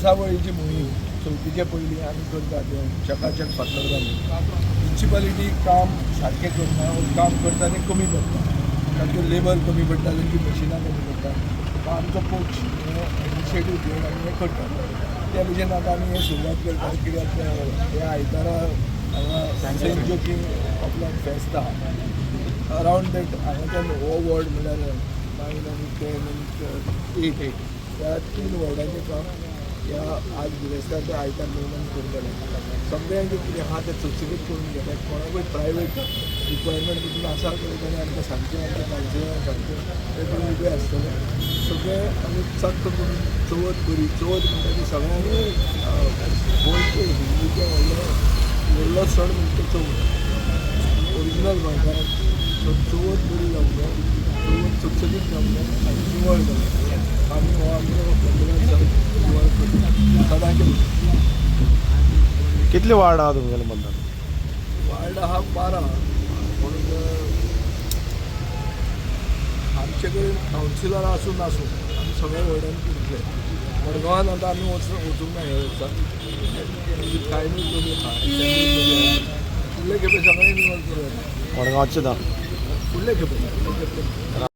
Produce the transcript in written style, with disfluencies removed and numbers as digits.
वर्सावळीची मोहीम चवथीचे पयलीं आमी करतात, चकाचक फातर्डा. म्युनिसिपालिटी काम सारकें करना वो काम करता तें कमी पडटा. तांचो लेबर कमी पडटा, तांची मशिनां कमी पडटा. आमचो पक्ष इनिशिएटीव घेवन आमी हें करता. त्या भशेन आतां आमी हें सुरवात करता, कित्याक हे आयतारा हांगा सेंट जोकीम आपलो फेस्त आहा. अरावंड that हांगाच्यान हो वॉर्ड म्हणल्यार 9 आनी 10 आनी 8, 8, ह्या तीन वॉर्डांचें काम ह्या आज बिरेस्तार ते आयतार मेरेन आमी करतले. सगळ्यांचें कितें आहा तें चकचकीत करून घेता. कोणाकूय प्रायवेट रिक्वायरमेंट तितून आसा जाल्यार ताणें आमकां सांगचें, आमच्या कावन्सिलरांक सांगचें, ते करून उबे आसतले. सगळे आमी चक्क करून चवथ बरी. चवथ म्हणटा ती सगळ्यांनी गोंयचे हिंदूचें व्हडलें व्हडलो सण म्हणटा चवथ, ओरिजिनल गोंयकारांक. सो चवथ बरी जावंक जाय, चवथ चकचकीत जावंक जाय आनी निवळ जावंक जाय. आमी हो आमचो मतदार सण निवळ करता सदांचे भशेन. कितले वार्ड आहा तुमगेले मतदार? वार्ड आहा 12, पूण आमचे कडेन कावन्सिलर आसूं नासूं आमी सगळ्या वॉर्डान करतले. मडगांवान आतां आमी वचूंक ना ह्या वर्सा. कांय कमी आहा. फुडले खेपे सगळें निवळ करूं येता. मडगांवचे ना? फुडले खेपे, फुडले खेपे.